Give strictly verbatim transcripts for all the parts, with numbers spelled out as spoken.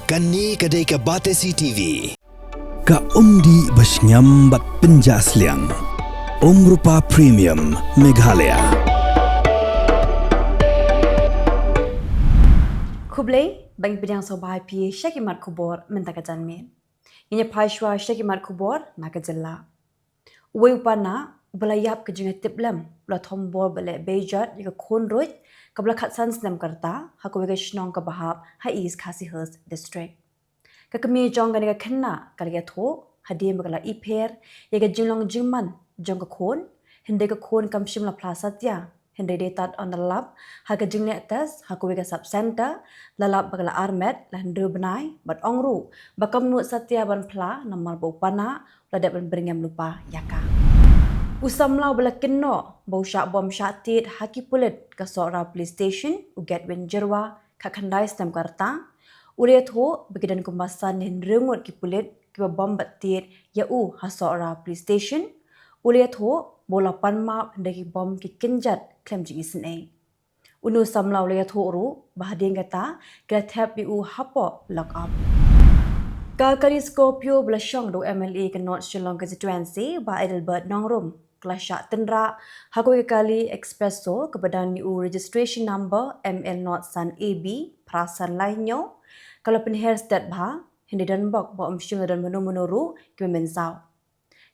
Kane ka dei ka Batesi T V. Ka umdih ba shngiam bad pynjah sliang. Umrupa Premium Meghalaya. Khublei, ba ngi pdiang sngewbha ïa phi sha ki mat khubor mynta ka janmiet. Ngin ïa phai shuwa sha ki mat khubor na ka jylla. Uwei u panah uba la ïap ka jingïatiplem u la thombor bad leh beijot ïa ka khun ruh kaba la khatsan snem ka rta ha kawei ka shnong kaba hap ha East Khasi Hills District. Ka kmie jong kane ka khynnah ka la ïathuh hadien ba ka la ipher ïa ka jinglong jingman jong ka khun, hynrei ka khun kam shym la phla satia, hynrei dei tad ynda la lap ha ka jingleh test ha kawei ka sub center, la lap ba ka la armet la hynriew bnai bad ong ruh ba kam nud satia ban phla namar ba u panah u la dep ban byrngem lypa ïa ka. U samla uba la kynnoh ba u shah bom shah tied ha ki pulit ka Sohra Police Station, u Gedwin Jyrwa, khatkhyndai snem ka rta, u la ïathuh ba ki don kumba san ne hynriew ngut ki pulit kiba bom bad tied ïa u ha Sohra Police Station. U la ïathuh ba u la pan map hynrei ki bom ki kynjat khlem jingisynei. Une u samla u la ïathuh ruh ba hadien kata ki la thep ïa u hapoh lock up. Ka kali Scorpio ba la shong da u M L A ka North Shillong Constituency, Bah Adelbert Nongrum, ka la shah tynrah ha kawei ka kali Expresso kaba don ïa u registration number M L not san A B phra san lai hynñiew, ka la pynher stet bha, hynrei don bok ba ym shym la don mano mano ruh kiba mynsaw.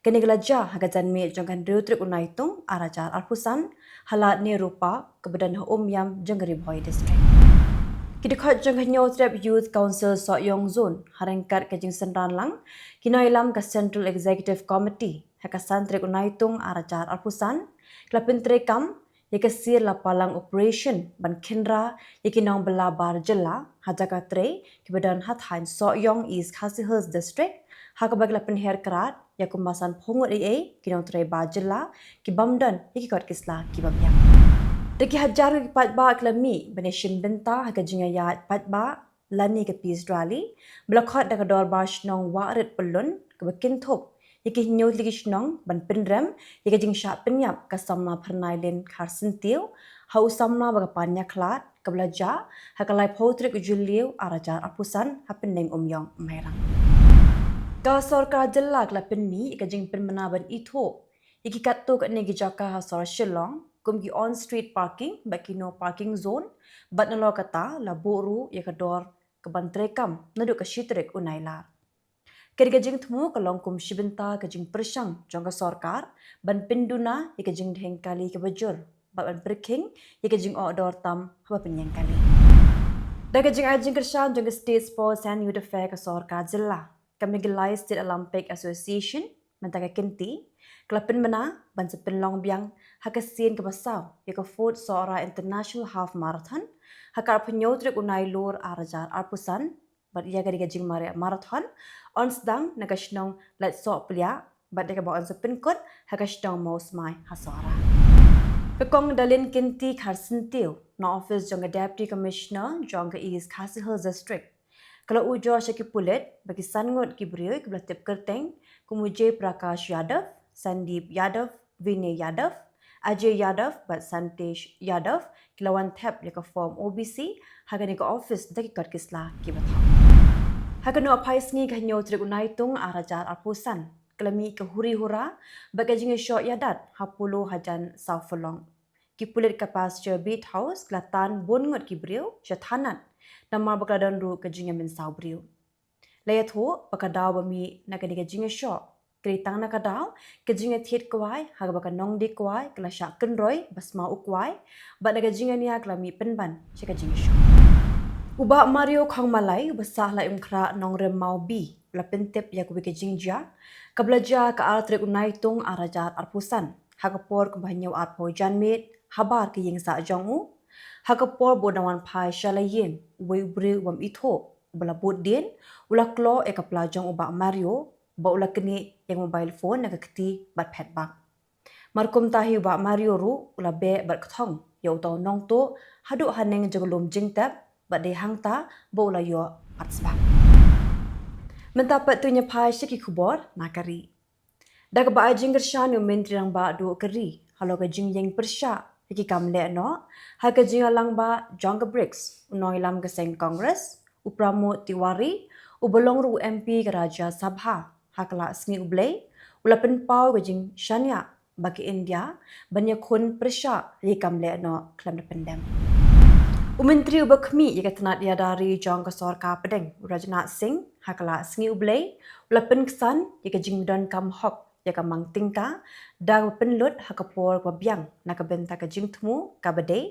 Kane ka la jia ha ka janmiet jong ka hynriew tarik u Naitung ar hajar arphew san ha lad Nehru Park kaba don ha Umiam jong ka Ri Bhoi District. Ki dkhot jong ka Hynñiewtrep Youth Council Sohiong Zone ha ryngkat ka jingsynran lang ki nongïalam ka Central Executive Committee ha ka san tarik u Naitung ar hajar arphew san ki la pyntreikam ïa ka sir la palang operation ban khynra ïa ki nongbylla bar jylla ha jaka trei kiba don ha thaiñ Sohiong, East Khasi Hills District, ha kaba ki la pynher krad ïa kumba sanphew ngut eiei ki nongtrei bar jylla ki bym don ïa ki kot ki sla kiba biang. Da ki hajar ki paidbah ki la mih ban ïashim bynta ha ka jingïaid paidbah lane ka peace rally ba la khot da ka dorbar shnong Wahrit Pyllun kaba kynthup ïa ki hynñiew tylli ki shnong ban pynrem ïa ka jingshah pynïap ka samla Phyrnailin Kharsyntiew ha u samla ba ka pan ïakhlad kaba la jia ha ka laiphew tarik u Jylliew ar hajar arphew san ha Pyndengumiong, Mairang. Ka sorkar jylla ka la pynmih ïa ka jingpynbna ban ithuh ïa ki katto katne ki jaka ha sor Shillong kum ki on street parking bad ki no parking zone, bad nalor kata la buh ruh ïa ka dor kaban treikam naduh ka shi tarik u Nailar. Kane ka jingthmu ka long kum shi bynta ka jingpyrshang jong ka sorkar ban pynduna ïa ka jingdheng kali kaba jur bad ban pyrkhing ïa ka jingoh dor tam haba pynïeng kali. Da ka jingai jingkyrshan jong ka State Sports and Youth Affairs ka sorkar jylla, ka Meghalaya State Olympic Association, mynta ka kynti ka la pynbna ban sa pynlong biang ha ka sien kaba saw ïa ka fourth Sohra International Half Marathon ha ka arphew hynñiew tarik u Nailur ar hajar arphew san, bad ïa kane ka jingmareh marathon yn sdang na ka shnong Laitsohpliah bad ïa kaba yn sa pynkut ha ka shnong Mawsmai ha Sohra. Ka Kong Dalin Kynti Kharsyntiew na office jong ka Deputy Commissioner jong ka East Khasi Hills District ka la ujor sha ki pulit ba ki san ngut ki briew kiba la tip kyrteng kum u Jay Prakash Yadav, Sandeep Yadav, Vinay Yadav, Ajay Yadav bad Santesh Yadav ki la wan thep ïa ka form O B C ha kane ka office da ki kot ki sla kiba thaw. Ha ka nohphai sngi ka hynñiew tarik u Naitung ar hajar arphew san ka la mih ka huri hura bad ka jingïashoh ïadat ha Polo hajan Sawphyllong. Ki pulit ka Pasture Beat House ki la tan bun ngut ki briew sha thanat namar ba ka la don ruh ka jingïamynsaw briew. La ïathuh ba ka daw ba mih na kane ka jingïashoh ka dei tang na ka daw ka jingïathied kwai ha kaba ka nongdie kwai ka la shah kynroi ba sma u kwai bad na ka jingïania ka la mih pynban sha ka jingïashoh. U Bah Mario Khongmalai uba sah Laitumkhrah Nongrim Mawbi u la pyntip ïa kawei ka jingjia kaba la jia ka ar tarik u Naitung ar hajar arphew san ha ka por kumba hynñiew arphew janmiet habar ka ïing sah jong u, ha ka por ba u dang wan phai sha la ïing uwei u briew u bym ithuh uba la bud dien u la kloh ïa ka pla jong u Bah Mario bad u la knieh ïa ka mobile phone na ka kti bad phet bak. Mar kumta hi u Bah Mario ruh u la beh bad kthong ïa uta u nongtuh haduh haneng jong ka lum jingtep bad dei hangta ba u la ïoh artsbak. Mynta pat to ngin ïa phai sha ki khubor na ka ri. Da kaba ai jingkyrshan ïa u Myntri Rangbah Duh ka ri halor ka jingïeng pyrshah ïa ki kam lehnoh ha ka jingïalang ba jong ka BRICS, u nongïalam ka seng Congress, u Pramod Tiwari, uba long ruh u M P ka Rajya Sabha ha ka la sngi U Blei, u la pynpaw ka jingshaniah ba ka India ban ïakhun pyrshah ïa ki kam lehnoh khlem da pyndem. U Myntri uba khmih ïa ka tnat ïada ri jong ka sorkar pdeng, u Rajnath Singh, ha ka la sngi U Blei, u la pynksan ïa ka jingdonkam hok ïa ka mang tyngka da kaba pynlut ha ka por kaba biang na ka bynta ka jingthmu kaba dei,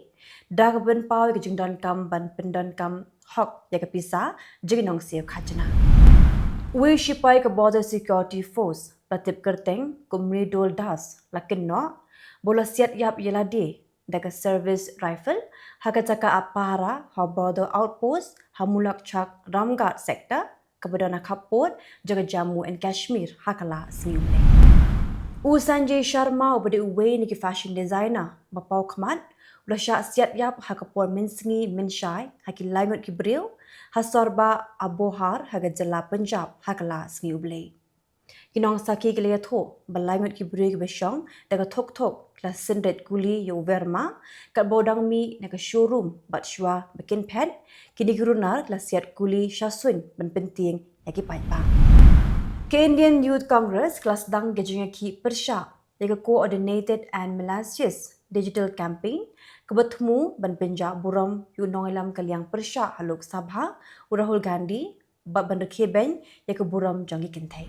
da kaba pynpaw ïa ka jingdonkam ban pyndonkam hok ïa ka pisa jong ki nongsiew khajna. Uwei u shipai ka Border Security Force ba tip kyrteng kum u Mridul Das la kynnoh ba u la siat ïap ïa lade da ka service rifle ha ka jaka ap pahara ha Border Outpost ha Mulakchak Ramgarh Sector, kaba don ha khappud jong ka Jammu and Kashmir, ha ka la sngi U Blei. U Sanjay Sharma, uba dei uwei na ki fashion designer ba paw khmat, u la shah siat ïap ha ka por mynsngi mynshai ha ki lai ngut ki briew ha Sorbah Abohar ha ka jylla Punjab, ha ka la sngi U Blei. Ki nongsakhi ki la ïathuh ba lai ngut ki briew kiba shong da ka thok thok ki la synrit kuli ïa u Verma katba u dang mih na ka showroom, bad shuwa ba kin phet, kine ki runar ki la siat kuli sha suiñ ban pyntieng ïa ki paidbah. Ka Indian Youth Congress ka la sdang ka jingïakhih pyrshah ïa ka Coordinated and Malicious Digital Campaign kaba thmu ban pynjah burom ïa u nongïalam ka liang pyrshah ha Lok Sabha, u Rahul Gandhi, bad ban rkhie beiñ ïa ka burom jong ki kynthei.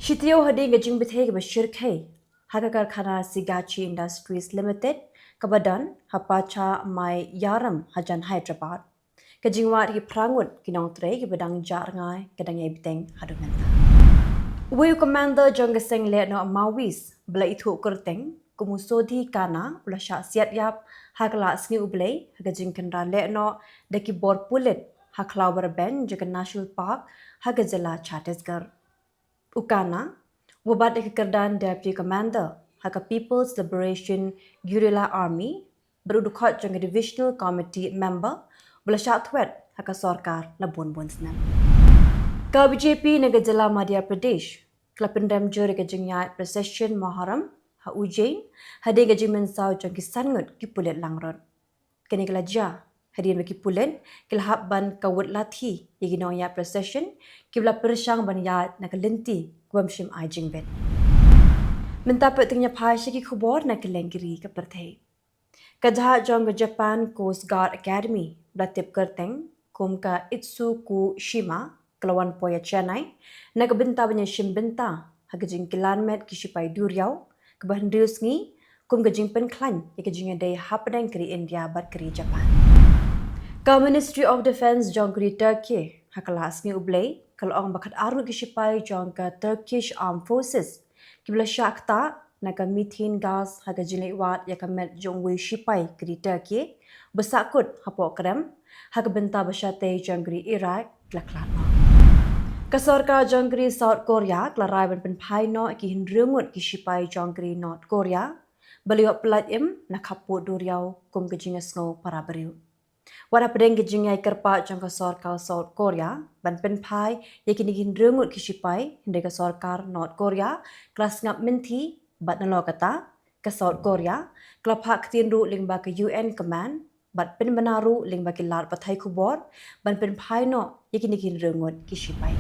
Shi taïew hadien ka jingbthei kaba shyrkhei ha ka karkhana Sigachi Industries Limited kaba don ha Pacha Mai Yaram hajan Hyderabad, ka jingwad ïa ki phra ngut ki nongtrei kiba dang jah rngai ka dang ïai bteng haduh mynta. Uwei u commander jong ka seng lehnoh Maoist ba la ithuh kyrteng kum u Sodhi Kana u la shah siat ïap ha ka la sngi U Blei ha ka jingkynra lehnoh da ki bor pulit ha khlaw ba rben jong ka National Park ha ka jylla Chhattisgarh. U Kana, uba bat ïa ka kyrdan Deputy Commander ha ka People's Liberation Guerrilla Army, bad u dkhot jong ka Divisional Committee member ba la shah thwet ha ka sorkar la bun bun snem. Ka B J P na ka jylla Madhya Pradesh ka la pynrem jur ïa ka jingïaid procession Muharram ha Ujjain hadien ka jingmynsaw jong ki san ngut ki pulit langrot. Kane ka la jia hadien ba ki pulit ki la hap ban kawut lathi ïa ki nongïaid procession kiba la pyrshang ban ïaid na ka lynti ka bym shym ai jingbit. Mynta pat to ngin ïa phai sha ki khubor na kylleng ki ri ka pyrthei. Ka jahaj jong ka Japan Coast Guard Academy ba la tip kyrteng kum ka Itsukushima ka la wan poi ha Chennai na ka bynta ban ïa shim bynta ha ka jingkylliang met ki shipai duriaw kaba hynriew sngi kum ka jingpynkhlaiñ ïa ka jingïadei hapdeng ka ri India bad ka ri Japan. Ka Ministry of Defence jong ka ri Turkey ha ka la sngi U Blei ka la ong ba khatar ngut ki shipai jong ka Turkish Armed Forces kiba la shah ktah na ka methane gas ha ka jingleit wad ïa ka met jong uwei u shipai ka ri Turkey ba sahkut hapoh krem ha ka bynta ba shatei jong ka ri Iraq la khlad noh. Ka sorkar jong ka ri South Korea ka la rai ban pynphai noh ïa ki hynriew ngut ki shipai jong ka ri North Korea ba la ïoh pyllait im na khappud duriaw kum ka jingïasngew para briew. Wat hapdeng ka jingïai kyrpad jong ka sorkar South Korea ban pynphai ïa kine ki hynriew ngut ki shipai, hynrei ka sorkar North Korea ka la sngap mynthi, bad nalor kata ka South Korea ka la phah ktien ruh lyngba ka U N Command bad pynbna ruh lyngba ki lad pathai khubor ban pynphai noh ïa kine ki hynriew ngut ki shipai.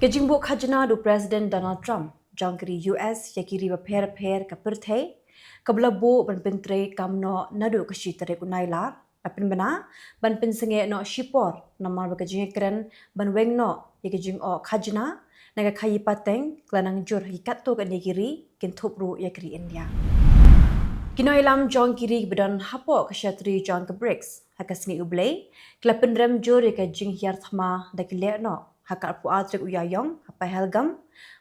Ka jingbuh khajna da u President Donald Trump jong ka ri U S ïa ki ri bapher bapher ka pyrthei kaba la buh ban pyntreikam noh naduh ka shi tarik u Nailar la pynbna ban pynsangeh noh shipor namar ba ka jingïakren ban weng noh ïa ka jingoh khajna na ka khaïi pateng ka la nang jur ha ki katto katne ki ri, kynthup ruh ïa ka ri India. Ki nongïalam jong ki ri kiba don hapoh ka shatri jong ka BRICS ha ka sngi U Blei ki la pynrem jur ïa ka jinghiar thma da ki lehnoh ha ka arphew ar tarik u Ïaïong ha Pahalgam,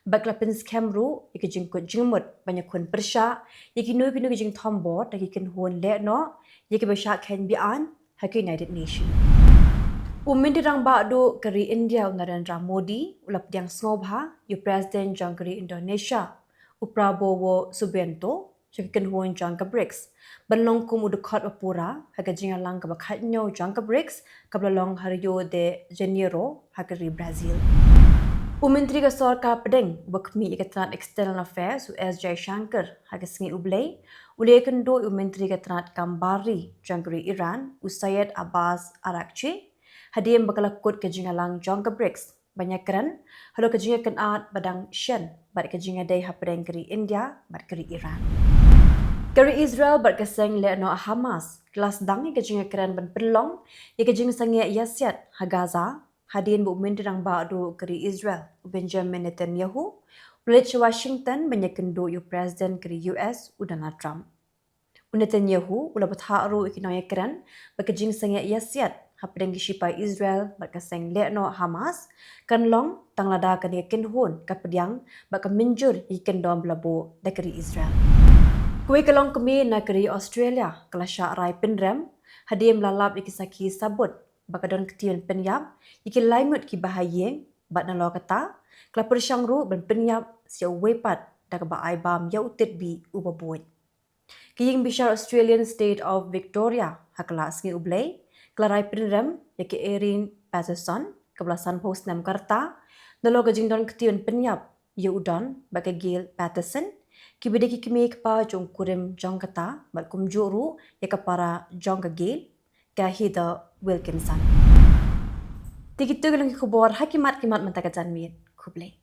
bad ki la pynskhem ruh ïa ka jingkut jingmut ban ïakhun pyrshah ïa kino kino ki jingthombor da ki kynhun lehnoh ïa kiba shah kheiñ be-aiñ ha ka United Nations. U Myntri Rangbah Duh ka ri India u Narendra Modi u la pdiang sngewbha ïa u President jong ka ri Indonesia u Prabowo Subianto sha ki kynhun jong ka BRICS ban long kum u dkhot ba pura ha ka jingïalang kaba khathynñiew jong ka BRICS kaba la long ha Rio de Janeiro ha ka ri Brazil. U Myntri ka Sorkar Pdeng uba khmih ïa ka tnat External Affairs u S Jaishankar ha ka sngi U Blei u la ïakynduh ïa u Myntri ka tnat Kam Bar Ri jong ka ri Iran u Syed Abbas Araghchi hadien ba ka la kut ka jingïalang jong ka BRICS ban ïakren halor ka jingïakynad ba dang shen bad ka jingïadei hapdeng ka ri India bad ka ri Iran. Ka ri Israel bad ka seng lehnoh Hamas ki la sdang ïa ka jingïakren ban pynlong ïa ka jingsangeh ïasiat ha Gaza, hadien ba u Myntri Rangbah Duh ka ri Israel, u Benjamin Netanyahu, u la leit sha Washington ban ïakynduh ïa u President ka ri U S, u Donald Trump. U Netanyahu u la bthah ruh ïa ki nongïakren ba ka jingsangeh ïasiat hapdeng ki shipai Israel bad ka seng lehnoh Hamas kan long tang lada kane ka kynhun ka pdiang bad ka mynjur ïa ki kyndon ba la buh da ka ri Israel. Kawei ka longkmie na ka ri Australia ka la shah rai pynrem hadien ba la lap ïa ki sakhi sabut ba ka don ka ktien pynïap ïa ki lai ngut ki bahaïing, bad nalor kata ka la pyrshang ruh ban pynïap sa ïa uwei pat da kaba ai bam ïa u titbih uba buit. Ka ïingbishar Australian State of Victoria ha ka la sngi U Blei ka la rai pynrem ïa ka Erin Patterson, kaba la sanphew snem ka rta, nalor ka jingdon ktien pynïap ïa u Don bad ka Gail Patterson, kiba dei ki kmie kpa jong u kurim jong kata, bad kumjuh ruh ïa ka para jong ka Gail, ka Heather Wilkinson. Te kito ki long ki khubor ha ki mat ki mat mynta ka janmiet. Khublei.